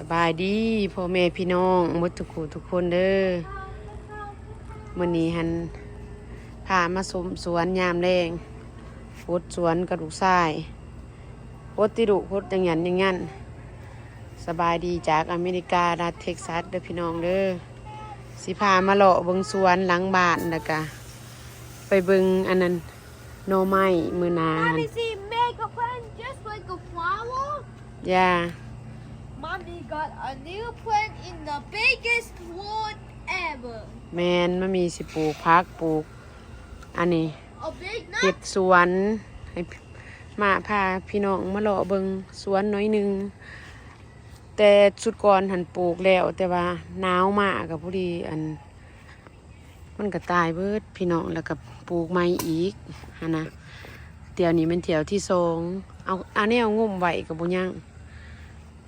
ສະບາຍດີພໍ່ແມ່ພີ່ນ້ອງໝົດທຸກຜູ້ທຸກຄົນເດີ້. ມື້ນີ້ຫັ້ນພາມາຊົມສວນຍາມແລງ, ຫົດສວນກັບລູກຊາຍ. ຫົດຕິລູກ, ຫົດຈັ່ງຫຍັນຢ່າງນັ້ນ. ສະບາຍດີຈາກອາເມລິກາ, ລັດເທັກຊັສເດີ້ພີ່ນ້ອງເດີ້. ຊິພາມາເລາະເບິ່ງສວນຫຼັງບ້ານ ແລ້ວກະໄປເບິ່ງອັນນັ້ນ ໜໍ່ໄມ້ມື້ໜ້າ. Mommy, see, make a plant just like a flower. Yeah. Mommy got a new plant in the biggest wood ever. ແມ່ນ, ມາມີຊິປູກຜັກ, ປູກອັນນີ້, a big ເຮັດ nut. ສວນໃຫ້ ມາພາພີ່ນ້ອງມາເລາະເບິ່ງສວນໜ້ອຍໜຶ່ງ. ແຕ່ຊຸດກ່ອນຫັ້ນປູກແລ້ວ, ແຕ່ວ່າໜາວມາກໍພໍດີ ອັນ ມັນກໍຕາຍເບິດພີ່ນ້ອງ, ແລ້ວກໍປູກໃໝ່ອີກຫັ້ນນະ. ທ່ຽວນີ້ແມ່ນທ່ຽວທີສອງ, ເອົາ ເອົາແນວງຸ້ມໄວ້ກໍບໍ່ຍັງ,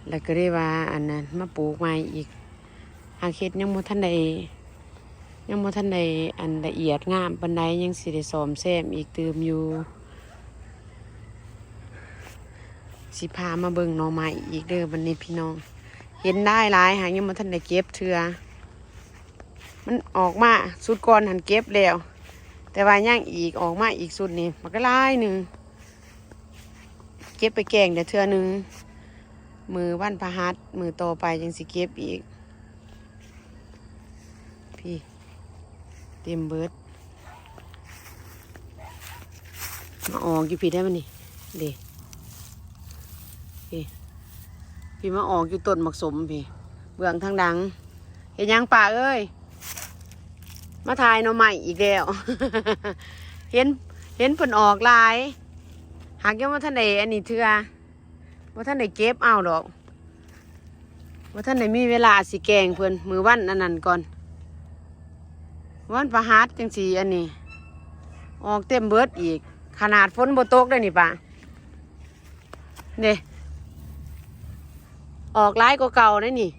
ແລ້ວກໍໄດ້ວ່າອັນນັ້ນມາປູກໃໝ່ອີກ. ຫາກເຮັດຍັງບໍ່ທັນໄດ້ ຍັງບໍ່ທັນໄດ້ອັນລະອຽດງາມປານໃດ, ຍັງຊິໄດ້ສ້ອມແຊມອີກຕື່ມຢູ່. ຊິພາມາເບິ່ງໜໍ່ໄມ້ອີກເດີ້ບັດນີ້ພີ່ນ້ອງ. ເຫັນຫຼາຍໆ ຫາກຍັງບໍ່ທັນໄດ້ເກັບເທື່ອ. ມັນອອກມາ, ຊຸດກ່ອນຫັ້ນເກັບແລ້ວ, ແຕ່ວ່າຍັງອີກ, ອອກມາອີກຊຸດນີ້ບັກຫຼາຍໜຶ່ງ. ເກັບໄປແກງໄດ້ເທື່ອໜຶ່ງ, ມື້ວັນພະຫັດ ມື້ຕໍ່ໄປຈັ່ງຊິເກັບອີກ. ພີ້ ເຕັມເບິດ. ມາອອກຢູ່ພີ້ໄດ໋ບັດນີ້ເດ້. ພີ້ ພີ້ມາອອກຢູ່ຕົ້ນໝາກສົມພີ້, ເບື້ອງທາງຫຼັງ. ເຮັດຫຍັງປ້າເອີຍ? ມາຖ່າຍໜໍ່ໄມ້ອີກແລ້ວ. ເຫັນ ເຫັນເພິ່ນອອກຫຼາຍ, ຫາກຍັງບໍ່ທັນໄດ້ອັນນີ້ເທື່ອ. ບໍ່ທັນໄດ້ເກັບເອົາດອກ, ບໍ່ທັນໄດ້ມີເວລາຊິແກງເພິ່ນ. ມື້ວັນອັນນັ້ນກ່ອນ, ວັນພະຫັດຈັ່ງຊິອັນນີ້ ອອກເຕັມເບິດອີກ, ຂະໜາດຝົນບໍ່ຕົກເດ້ນີ້ປ້າ. ເດ້ ອອກຫຼາຍກວ່າເກົ່າເດ້ນີ້.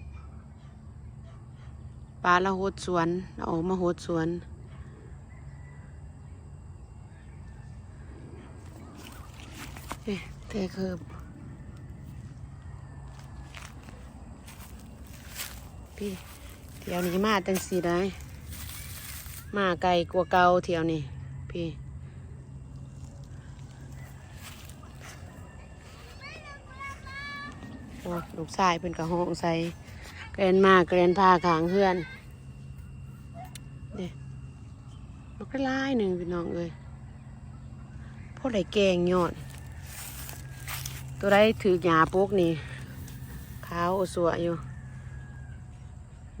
ປ້າລາວຫົດສວນ, ລາວອອກມາຫົດສວນ. ເອີ ແຕ່ເຄີບ ພີ້ ທ່ຽວນີ້ມາຈັ່ງຊີ້ໄດ໋, ມາໄກກວ່າເກົ່າທ່ຽວນີ້ ພີ້. ໂອ້ ລູກຊາຍເພິ່ນກໍຮ້ອງໃສ່ ແກ່ນມາແກ່ນພາຂ້າງເຮືອນເດ້. ບັກຫຼາຍໜຶ່ງພີ່ນ້ອງເອີຍ, ພໍໄດ້ແກງຍອດ. ໂຕໃດຖືກຫຍ້າປົກນີ້ ຂາວອົວຊົ່ວຢູ່.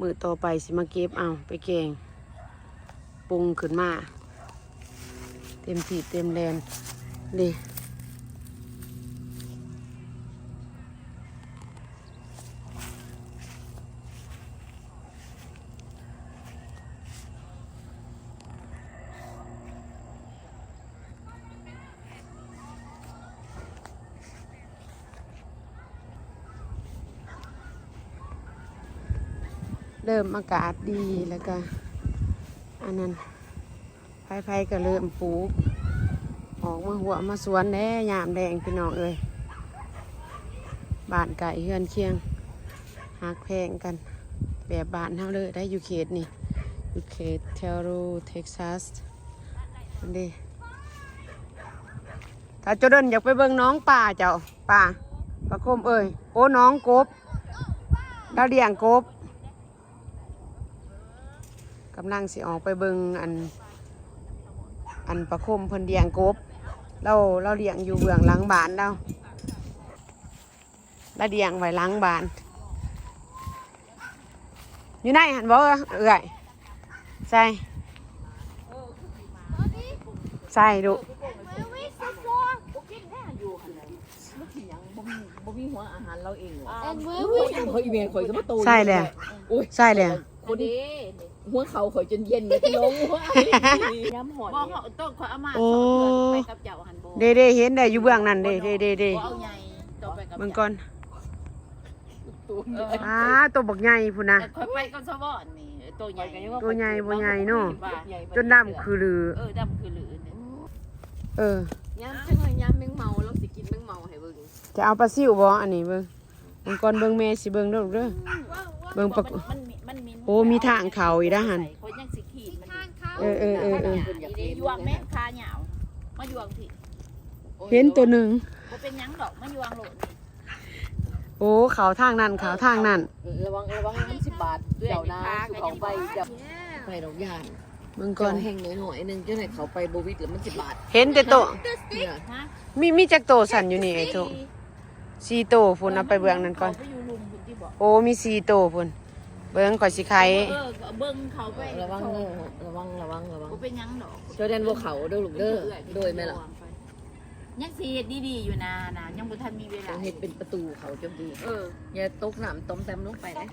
ມື້ຕໍ່ໄປຊິມາເກັບເອົາໄປແກງ. ປຸງຂຶ້ນມາເຕັມທີ່ເຕັມແລນເດ້. ເລີ່ມອາກາດດີ ແລ້ວກະອັນນັ້ນ ໃຜໆກໍເລີ່ມປູກ ອອກມາຮົ້ວມາສວນແດ່ຍາມແລງ ພີ່ນ້ອງເອີຍ. ບ້ານໃກ້ເຮືອນຄຽງ ຮັກແພງກັນ ແບບບ້ານເຮົາເລີຍໄດ໋ ຢູ່ເຂດນີ້ ຢູ່ເຂດແຖວເທັກຊັສ ເດ້. ຖ້າເຈົ້າເດີນຢາກໄປເບິ່ງໜອງປາເຈົ້າ ປາ ປາຄົມເອີຍ ໂອ້ ໜອງກົບ ລາວລ້ຽງກົບ ກຳລັງຊິອອກໄປເບິ່ງ ອັນ ອັນປາຄົມເພິ່ນລ້ຽງກົບ ລາວ ລາວລ້ຽງຢູ່ເບື້ອງຫຼັງບ້ານລາວ. ລະດຽງໄວ້ຫຼັງບ້ານ ຢູ່ໃນຫັ້ນບໍ່ເອື້ອຍ? ໃສ່ ໃສ່ລູກ. ບໍ່ກິນແທ້ຢູ່ຫັ້ນນະ ບໍ່ກິນຫຍັງ ບໍ່ມີ ບໍ່ມີຫົວອາຫານລາວເອງຫວາ? And where we ເຮີ້ຍ ອີແມ່ຂ້ອຍກໍມາໂຕ ໃສ່ແລ້ວ ໂອ້ຍ ໃສ່ແລ້ວ. ຄົນ ອັນນີ້ ຫົວເຂົ່າຂ້ອຍຈົນເຢັນເລີຍ ລົງຫົວ ຍາມຮ້ອນ ບໍ່ ນີ້ ເຮົາຕ້ອງ ຂ້ອຍເອົາມາ ໂອ້ ສອງເທື່ອໄປກັບເຈົ້າຫັ້ນບໍ່? ເດ້ໆ ເຫັນໄດ້ຢູ່ເບື້ອງນັ້ນເດ້ ເດ້ໆໆ ບໍ່ເອົາໃຫຍ່ ຕ້ອງໄປກັບ ເບິ່ງກ່ອນ ເອີ ອ່າ ໂຕບັກໃຫຍ່ພຸ້ນນະ ຂ້ອຍໄປກັບສະຫວອນນີ້ ໂຕໃຫຍ່ ໂຕໃຫຍ່ບໍ່ໃຫຍ່ເນາະ ຈົນດຳຄືລື ເອີ ດຳຄືລືນີ້ ເອີ ຍາມ ຈັກໜ້ອຍຍາມແມງເມົາ ລາວຊິກິນແມງເມົາໃຫ້ເບິ່ງ. ຈະເອົາປາຊິວບໍ່? ອັນນີ້ເບິ່ງ ເບິ່ງກ່ອນ ເບິ່ງແມ່ຊິເບິ່ງເດີ້ລູກເດີ້. ເບິ່ງປະ ມັນມີ ມັນມີ ໂອ້ ມີທາງເຂົ້າອີກດາຫັ້ນ. ຂ້ອຍຍັງຊິຂີ່ມັນ ເອີໆໆໆ ຢູ່ແມ່ຂາຍາວ ມາຢູ່ພີ້ ເຫັນໂຕໜຶ່ງ ບໍ່ເປັນຫຍັງດອກ ມາຢູ່ໂລດນີ້. ໂອ້ ເຂົ້າທາງນັ້ນ ເຂົ້າທາງນັ້ນ. ເອີ ລະວັງ ລະວັງມັນຊິບາດ ເຈົ້ານາ ເຂົ້າໄປຈັບ ໄປດອກຢ້ານ. ເບິ່ງກ່ອນ ແຮງໜ້ອຍໆໜຶ່ງ ຈັ່ງໃດເຂົ້າໄປບໍ່ຫວິດ ແລ້ວມັນຊິບາດ. ເຫັນແຕ່ໂຕ ມີ ມີຈັກໂຕຊັ້ນຢູ່ນີ້ໄອ້ໂຕ? ສີ່ໂຕພຸ້ນ. ເອົາໄປເບື້ອງນັ້ນກ່ອນ. ໂອ້ ມີສີ່ໂຕພຸ້ນ. ເບິ່ງ ຂ້ອຍຊິໄຂ ເອີ ເບິ່ງເຂົ້າໄປ. ລະວັງເດີ້ ລະວັງ ລະວັງ ລະວັງ. ບໍ່ເປັນຫຍັງດອກ ເຈົ້າແດນບໍ່ເຂົ້າເດີ້ລູກເດີ້. ໂດຍ ແມ່ນລະ. ຍັງຊິເຮັດດີໆຢູ່ນາ ນາ ຍັງບໍ່ທັນມີເວລາ. ຕ້ອງເຮັດເປັນປະຕູເຂົ້າຈົນດີ. ເອີ ຢ່າຕົກນ້ຳຕ້ອມແຕ້ມລົງໄປເດ້.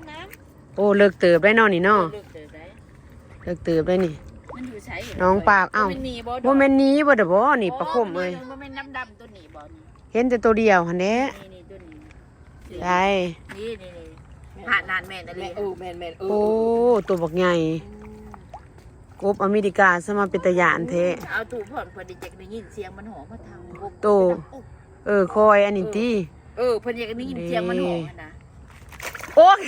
ໂອ້ ເລິກເຕີບໄດ໋ເນາະນີ້ເນາະ. ເລິກເຕີບໄດ໋ ເລິກເຕີບໄດ໋ນີ້. ມັນຢູ່ໃສ ໜອງປາບ? ເອົ້າ ບໍ່ແມ່ນນີ້ບໍ່? ບໍ່ແມ່ນນີ້ບໍ່ເດີ້ບໍນີ້ ປາຄົມເອີຍ. ບໍ່ແມ່ນດຳໆໂຕນີ້ບໍນີ້? ເຫັນແຕ່ໂຕດຽວຫັ້ນແຫຼະ. ນີ້ໆ ໂຕນີ້. ໃສ? ນີ້ໆໆ ຫານານແມ່ນອີ່ຫຼີ. ເອີ ແມ່ນໆ ເອີ ໂອ້ ໂຕບັກໃຫຍ່. ກົບອາເມລິກາ ສະມາເປັນຕາຢ້ານແທ້. ເອົາຕູພອນ ເພິ່ນໄດ້ຈັກໄດ້ຍິນສຽງມັນຮ້ອງມາທາງ ໂຕ ເອີ ຄອຍອັນນີ້ຕິ. ເອີ ເພິ່ນຢາກໄດ້ຍິນສຽງມັນຮ້ອງຫັ້ນນະ. ໂອ້ຍ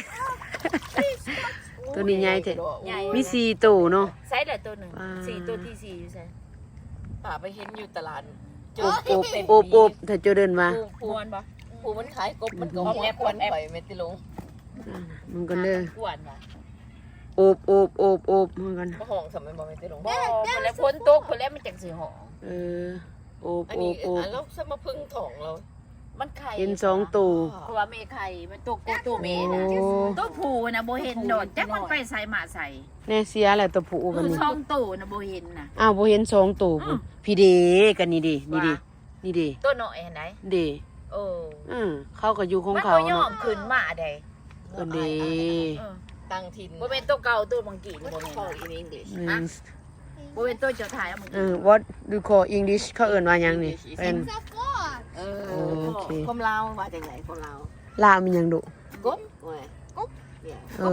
ໂຕນີ້ໃຫຍ່ແທ້. ໃຫຍ່ ມີສີ່ໂຕເນາະ. ໃສລະໂຕໜຶ່ງ? ສີ່ ໂຕທີສີ່ຢູ່ໃສ? ປ້າໄປເຫັນຢູ່ຕະຫຼາດ ໂອບໂອບໂອບໂອບ ຖ້າເຈົ້າເດີນມາ ຜູ້ ຜູ້ ມ່ວນບໍ່? ຜູ້ມັນຂາຍກົບ ມັນກໍຮ້ອງແອບ ຮ້ອງແອບ ແອບ ຂ້ອຍແມ່ນຕິລຸງ. ອ່າ ມັນກໍເດີ ກວນວ່າ ໂອບໂອບໂອບໂອບ ມັນກໍ ບໍ່ຮ້ອງຊ້ຳແມ່ນບໍ່ແມ່ນຕິລຸງ? ບໍ່ ບໍ່ ບໍ່ແລ້ວ ຝົນຕົກພຸ້ນແລ້ວມັນຈັ່ງຊິຮ້ອງ. ເອີ ໂອບ ອັນນີ້ ໂອບ ໂອບ ອັນລາວສະມາເພິ່ງທ້ອງລາວ ມັນໄຂ່ ເຫັນສອງໂຕ ເພາະວ່າແມ່ໄຂ່ ມັນໂຕ ໂຕແມ່ນະ. ໂອ້ ໂຕຜູ້ນະບໍ່ເຫັນດອກ ຈັກມັນໄປໃສມາໃສ. ແນ່ ເສຍແລ້ວໂຕຜູ້ບັດນີ້ ສອງໂຕນະບໍ່ເຫັນນະ. ອ້າວ ບໍ່ເຫັນສອງໂຕພຸ້ນ. ອື ພີ້ເດ ກັນນີ້ເດ ນີ້ເດ ວ່າ ນີ້ເດ ໂຕນ້ອຍຫັ້ນໃດ. ເດ ເອີ ເອີ ເຂົາກໍຢູ່ຂອງເຂົາເນາະ. ມັນບໍ່ຍອມຂຶ້ນມາໃດ. ເອີ ເດ ເອີ ຕ່າງຖິ່ນ ບໍ່ແມ່ນໂຕເກົ່າ ໂຕບັງກີ້ນີ້ບໍ່ແມ່ນ. ອືມ ບໍ່ແມ່ນໂຕເຈົ້າຖ່າຍເອົາມື້ກີ້. ເອີ what do you call English ເຂົາເອີ້ນວ່າຫຍັງນີ້? English is ເປັນ English of course. ເອີ ໂອເຄ ຄວາມລາວວ່າຈັ່ງໃດ? ຄວາມລາວ ລາວມີຫຍັງດຸ? ກົບ ໂອ້ຍ ກົບ ເອີ ໂອ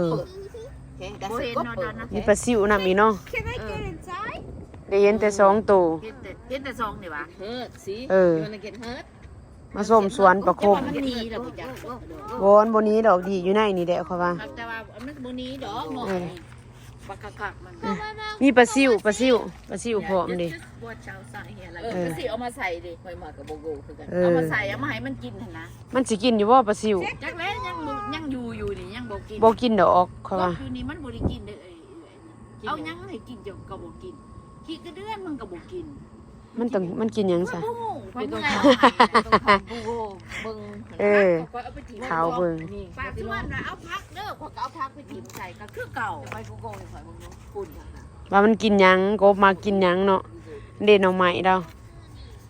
ເຄ that's a ກົບ ມີປາຊິວນຳອີກເນາະ. Can I get inside? ໄດ້ເຫັນແຕ່ສອງໂຕ ເຫັນແຕ່ ເຫັນແຕ່ສອງນີ້ຫວາ? Hurt ຊິ ເອີ you wanna get hurt? ມາຊົມສວນປາຄົມ. ມັນໜີແລ້ວບໍ່ຈັກ ບໍ່ ມັນບໍ່ໜີດອກ ດີຢູ່ໃນນີ້ແຫຼະ ຂ້ອຍວ່າ ແຕ່ວ່າມັນບໍ່ໜີດອກເນາະ. ເອີ ບັກຄັກໆ ມັນ ມີປາຊິວ ປາຊິວ ປາຊິວພ້ອມເດ້. Just watch outside here ແລ້ວ ເອີ ປາຊິວເອົາມາໃສ່ເດ້. ຂ້ອຍມາກໍບໍ່ຮູ້ຄືກັນ ເອີ ເອົາມາໃສ່ ເອົາມາໃຫ້ມັນກິນຫັ້ນນະ. ມັນຊິກິນຢູ່ບໍ່ປາຊິວ? ຈັກແລ້ວ ຍັງບໍ່ ຍັງຢູ່ຢູ່ນີ້ ຍັງບໍ່ກິນ ບໍ່ກິນດອກ ຂ້ອຍວ່າ ຢູ່ນີ້ມັນບໍ່ໄດ້ກິນເດີ້. ເອົາຫຍັງໃຫ້ກິນເຈົ້າກໍບໍ່ກິນ ຂີ້ກະເດືອນມັນກໍບໍ່ກິນ. ມັນຕ້ອງ ມັນກິນຫຍັງຊະ? ບໍ່ຮູ້ ຂ້ອຍເມື່ອຍ ເອີ ຖາວເບິ່ງ ປາກຊວນວ່າເອົາຜັກເດີ້ ຂ້ອຍກໍເອົາຜັກໄປຖິ້ມໃສ່ກໍຄືເກົ່າ. ໄປ Google ໃຫ້ຂ້ອຍເບິ່ງດູ ວ່າມັນກິນຫຍັງ ກົບມັກກິນຫຍັງເນາະ. ເດ້ໜໍ່ໄມ້ດາວ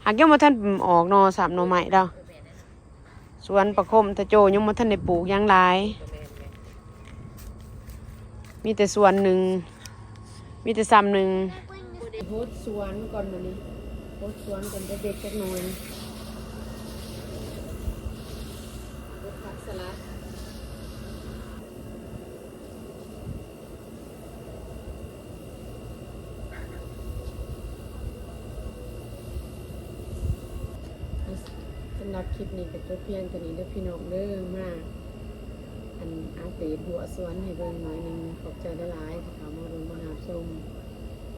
ຫາກຍັງບໍ່ທັນອອກໜໍ່ຊ້ຳ ໜໍ່ໄມ້ດາວ. ສວນປາຄົມຕາໂຈຍັງບໍ່ທັນໄດ້ປູກຫຍັງຫຼາຍ ມີແຕ່ສວນໜຶ່ງ ມີແຕ່ຊ້ຳໜຶ່ງ. ຫົດສວນກ່ອນມື້ນີ້ ຫົດສວນກ່ອນ ເດັກໆຈັກໜ່ອຍ ຫົດຜັກສະຫຼັດ. ສຳລັບຄລິບນີ້ກໍຈົບພຽງເທົ່ານີ້ເດີ້ພີ່ນ້ອງເດີ້ ມາ ອັນ ອັບເດດຮົ້ວສວນໃຫ້ເບິ່ງໜ້ອຍໜຶ່ງ. ຂອບໃຈຫຼາຍໆທີ່ເຂົ້າມາເບິ່ງມາຮັບຊົມ.